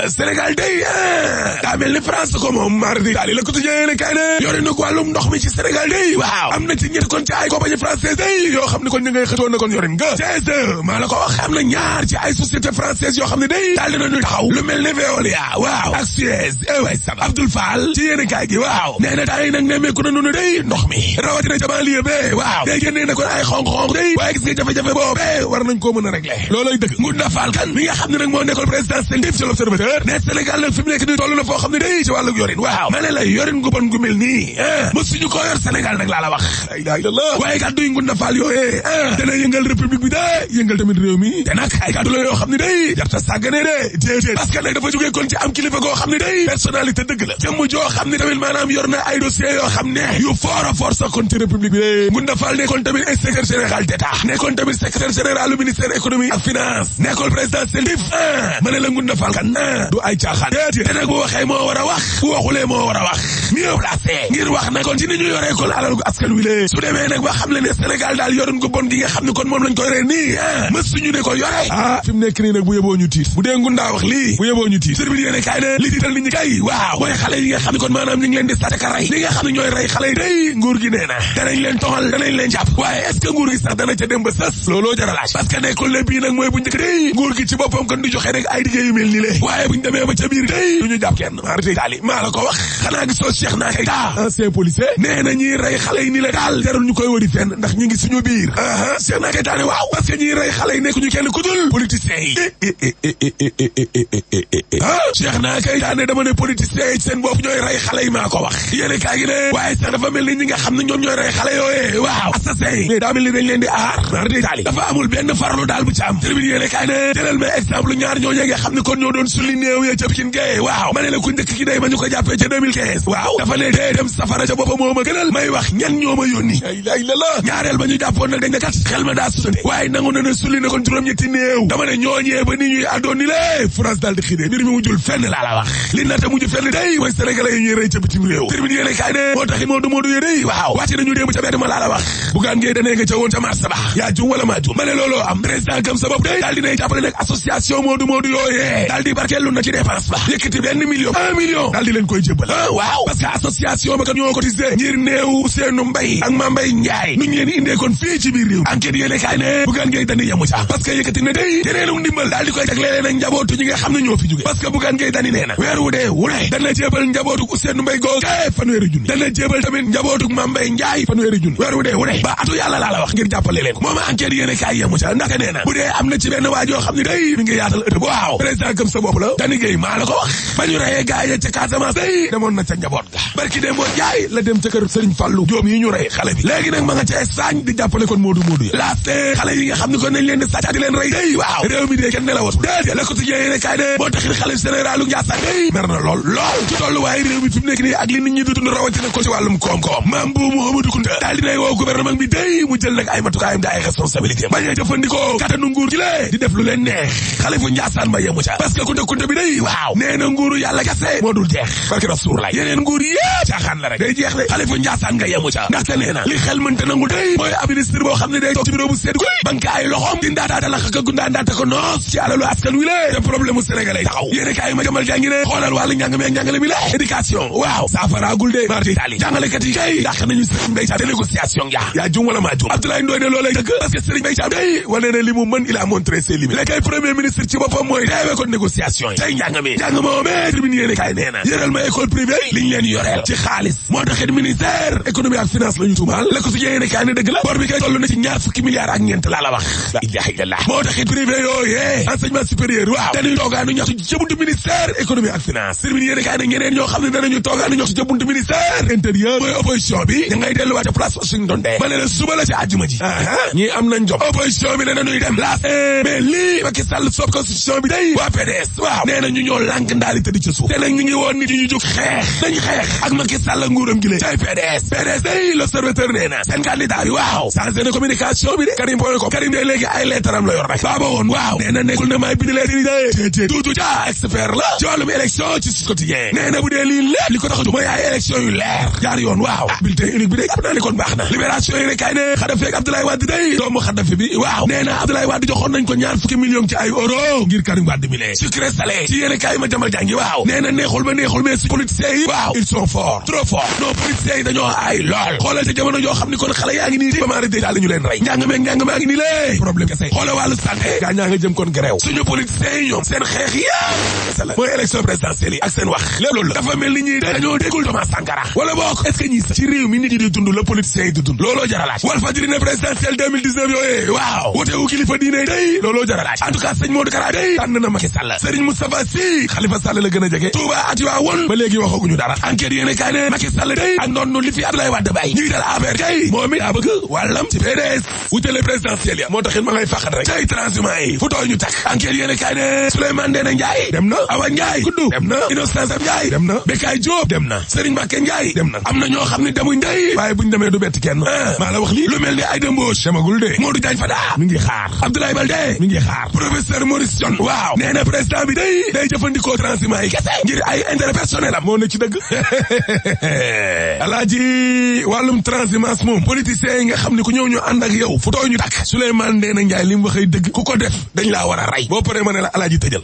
Sénégal day daa mel ni France ko moom mardi daal la ko tëjee kay ne yore na wàllum ndox mi ci Sénégal day waaw am na ci ñett kon ci ay compagnie française day yoo xam ne kon ñu ngay xëtoon na kon yorin nga maa la ko wax am na ñaar ci ay société française yoo xam ne day daal dinañu taxaw lu mel ne Veolia waaw ak Suez way sam Abdoul Fall ci yéene kaay gi waaw nee na temps yi nag nemmeeku na noonu day ndox mi rawatina ca banlieue be waaw day génnee na kon ay xonq-xonq day waaye gis nga jafe-jafe boobu war nañ koo mën a régler looloy dëgg Ngunda Fall kan mi nga xam ne nag moo nekkoon président Sentif ci l'Observateur ne Sénégal nag fi mu nekk ni toll na foo xam ne day ci wàllu yorin waaw ma ne la yorin gu bon gu mel nii mësuñu ko yor Sénégal nag laa la wax la ilaha illallah waaye kàddu yi Ngunda Fall yooyee dana yëngal république bi de yëngal tamit réew mi te nag ay kàddu la yoo xam ne day jarta sàggane de déedéet parce que nag dafa jógee kon ci am kilifa goo xam ne day personnalité dëgg la jëmm joo xam ne tamit maanaam yor na ay dossiers yoo xam ne yu fort a fort sa kon ci république bi de Ngunda Fall nekkoon tamit inspecteur général d'État nekkoon tamit secrétaire général du ministère économie ak finance nekkoon président Sentif ma ne la Ngunda Fall kan du ay caaxaan déedéet te nag bu waxee moo war a wax bu waxulee moo war a wax mieux placé ngir wax nag kon ci ni ñu yoree kon alal gu askan wi lee su demee nag ba xam le ne Sénégal daal yorin gu bon gi nga xam ne kon moom lañ koy ree nii mësuñu ne ko yore fi mu nekk nii nag bu yeboo ñu tiit bu dee Ngunda wax lii bu yeboo ñu tiit sër bi yéene kaay ne li tiital nit ñi kay waaw mooy xale yi nga xam ne kon maanaam ñu ngi leen di sàcc rey li nga xam ne ñooy rey xale yi day nguur gi nee na danañ leen toxal danañ leen jàpp waaye est-ce que nguur gi sax dana ca dem ba sës looloo jar a laaj parce que nekkul ne bii nag mooy bu njëkk day nguur gi ci boppam kon di joxe rek ay liggéey yu mel nii le waaye buñ demee ba ca biir day du ñu jàpp kenn marti daali maa la ko wax xanaa gisoo Cheikh naa kay ancien policier nee na ñiy rey xale yi ni la daal jarul ñu koy wëri fenn ndax ñu ngi suñu biir Cheikh naa kay taane waaw parce que ñiy rey xale yi nekkuñu kenn ku dul politiciens yi Cheikh naa kay taane dama ne politiciens yi seen bopp ñooy rey xale yi maa ko wax yéene kaa gi ne waaye sax dafa mel ni ñi nga xam ne ñoom ñooy rey xale yooyee waaw assassin yi daa mel ni dañ leen di aar marti daali dafa amul benn farlu daal bu ci am tribune yéene kaay ne jëlal ma exemple ñaar ñooñee nga xam ne kon ñoo doon sulli néew ya ca Pikine Gueye waaw ma ne la ku njëkk ki day ba ñu ko jàppee ca 2015 waaw dafa ne dee dem safara ca boppam moo ma gënal may wax ñan ñoo ma yónni la ilaha illallah ñaareel ba ñu jàppoon nag dañ ne kat xel ma daa sutante waaye nangu na ne sulli na kon juróom-ñetti néew dama ne ñooñee ba ni ñuy àddoon ni lé France daal di xidee mbir mi mujjul fenn laa la wax li nata mujj fenn day mooy sénégalais yi ñuy rey ca bitim réew tribune yéene kaay ne moo taxit Modou yee day waaw wàcc nañu démb ca bedd ma laa la wax bugaan ngee danee nga ca woon ca marché ba yaa jum wala maa jum ma ne looloo am président gëm sa bopp day daal dinay jàppale nag association Modou yooyee daal di barkeelu na ci dépense ba yëkkati benn million 1 million daal di leen koy jébbal waaw parce que association ba kat ñoo cotisé ngir néew Ousseynou Mbaye ak Mame Mbaye Ndiaye nu ñu leen indee kon fii ci biir réew enquête yéene kaay ne bugaan ngay dani yamu ca parce que yëkkati na day yeneenu ndimbal daal di koy jaglelee nag njabootu ñi nga xam ne ñoo fi jóge parce que bugaan ngay dani nee na weer wu dee wu ne dana jébbal njabootu Ousseynou Mbaye googe fanweeri junni dana jébbal tamit njabootu Mame Mbaye Ndiaye fanweeri junni weer wu dee wu ne ba atu yàlla laa la wax ngir jàppale leen ko moom enquête yéene kaay yamu ca ndax nee na bu dee am na ci benn waajoo xam ne day mi ngi yaatal ëtt waaw président gëm sa bopp la Dani Gueye maa la ko wax ba ñu reyee gaay ya ca Casamance day demoon na ca njaboot ga barki dee moo jaay la dem ca kër Serigne Fallou Diom yi ñu rey xale bi léegi nag ma nga ca Espagne di jàppale kon Modou ya laaste xale yi nga xam ne kon nañ leen di sàcc di leen rey day waaw réew mi dee kenn ne la watu déedéet la ko tijjee yéene kaay de moo taxit xale généralu Ndiassane day mer na lool ci tollu waaye réew mi fi mu nekk nii ak li nit ñi di dund rawatina ko ci wàllum koom-koom Mame Bou Mouhamadou Kounta daal dinay woo gouvernement bi day mu jël nag ay matukaayam da ay responsabilité bañ a jëfandikoo kattanu nguur gi lée di def lu leen neex xale fu Ndiassane ba yemu ca parce que Kounta bi day waaw nee na nguuru yàlla kese moo dul jeex barke Rasuul lay yeneen nguur yépp caaxaan la rek day jeex de xale fu Ndiassane nga yemu ca ndaxte nee na li xel mënta nangu day mooy ab ministre boo xam ne day toog ci bureau bu sedd guy banque ay loxom di ndaataata la xaka gundaa ndaata ko noos ci alalu askan wi lée te problème mu sénégalais taxaw yéene kaay ma jamal jàngi ne xoolal wàllu njàng mi ak njàngale mi lée éducation waaw saafaraagul de marti Italie jàngalekat yi kay dàq nañu Serigne Mbaye Thiam te négociation yaa jum wala maa jum Abdoulaye Ndoye ne loolay dëgg parce que Serigne Mbaye Thiam day wane ne li mu mën il a montré ses limites léegi premier ministre ci boppam mooy teewe ko négociation yi tey njàng moo mais tribune yéene kaay nee na yëral ma école privée liñ leen yoreel ci xaalis moo taxit ministère économie ak finance la ñu tuumaal la ko si yéene kaay ne dëgg la bor bi kay toll na ci ñaar fukki milliards ak ñeent laa la wax la ilaha illallah moo taxit privé yooyee enseignement supérieur waaw dañuy toogaanu ñaxtu ci buntu ministère économie ak finance tribune yéene kaay ne ñeneen ñoo xam ne danañu toogaanu ñaxtu ci buntu ministère intérieur mooy opposition bi da ngay delluwaat ca place Washington de ma ne la suba la ci àjjuma ji ñii am nañ jom opposition bi ne nañuy dem la mais lii Macky Sall soob constitution bi day waa PDS waaw nee na ñu ñoo lànk ndaali tëdd ci suuf te nag ñu ngi woon nit ñu jóg xeex ak Macky Sall nguuram gi lée tey PDS day l'Observateur nee na seen candidat yi waaw changé na communication bi de Karim de léegi ay leetaram la yor rek baaba woon waaw nee na nekkul ne maay bind leetar yi de téet Doudou Dia expert la ci wàllum élection ci Sud Quotidien nee na bu dee lii lépp li ko tax a jóg mooy ay élection yu leer jaar yoon waaw bulletin unique bi de jàpp naa ne kon baax na libération yi ne kay ne Khadafi ak Abdoulaye Wade day doomu Khadafi bi waaw nee na Abdoulaye Wade joxoon nañ ko ñaar fukki millions ci ay euro ngir Karim Wade mi lee sucré salé loolee ci yéene kaay ma jamal jàngi waaw nee na neexul ba neexul mais su politiciens yi waaw ils sont forts trop forts non politiciens yi dañoo aay lool xoolal ca jamono joo xam ni kon xale yaa ngi nii ba maara dé daal la ñu leen rey njàng maa ngi nii lée problème kese xoolal wàllu santé gaa ñaa nga jëm kon grève suñu politiciens yi ñoom seen xeex yëpp mooy élection présidentielle yi ak seen wax lépp loolu la dafa mel ni ñi dañoo déggul Thomas Sankara wala boog est-ce que ñi sax ci réew mi nit ñi di dund la politiciens yi di dund looloo jaralaaj Walf Fadjri ne présidentielle 2019 yooyee waaw wote wu kilifa diine day looloo jaralaaj en tout cas sëñ Modou Kara day tànn na Macky Sall Serigne Moustapha Sy Khalifa Sall la gën a jege Touba at waa woon ba léegi waxaguñu dara enquête yéene kaay ne Macky Sall day ak noonu li fi Abdoulaye Wade bàyyi ñuy dal affaire kay moom it daa bëgg wàllam ci PDS wutale présidentielle ya moo taxit ma ngay fàqat rek tey transhumant yi fu tooy ñu takk enquête yéene kaay ne Souleymane Ndéné Ndiaye dem na Awa Ndiaye kuddu dem na Innocence Ndiaye dem na Bekay Diop dem na Serigne Mbacké Ndiaye dem na am na ñoo xam ne demuñ day waaye buñ demee du bett kenn maa la wax lii lu mel ni Aïda Mbodj demagul de Modou Diagne Fada mi ngi xaar Abdoulaye Baldé mi ngi xaar professeur Maurice John waaw nee na président bi day jëfandikoo transhumant yi kese ngir ay intérêt personnel am moo ne ci dëgg alaaji wàllum transhumance moom politiciens yi nga xam ne ku ñëw ñu ànd ak yow fu tooy ñu takk Souleymane Ndéné Ndiaye li mu waxee dëgg ku ko def dañ laa war a rey boo paree ma ne la alaaji tëjal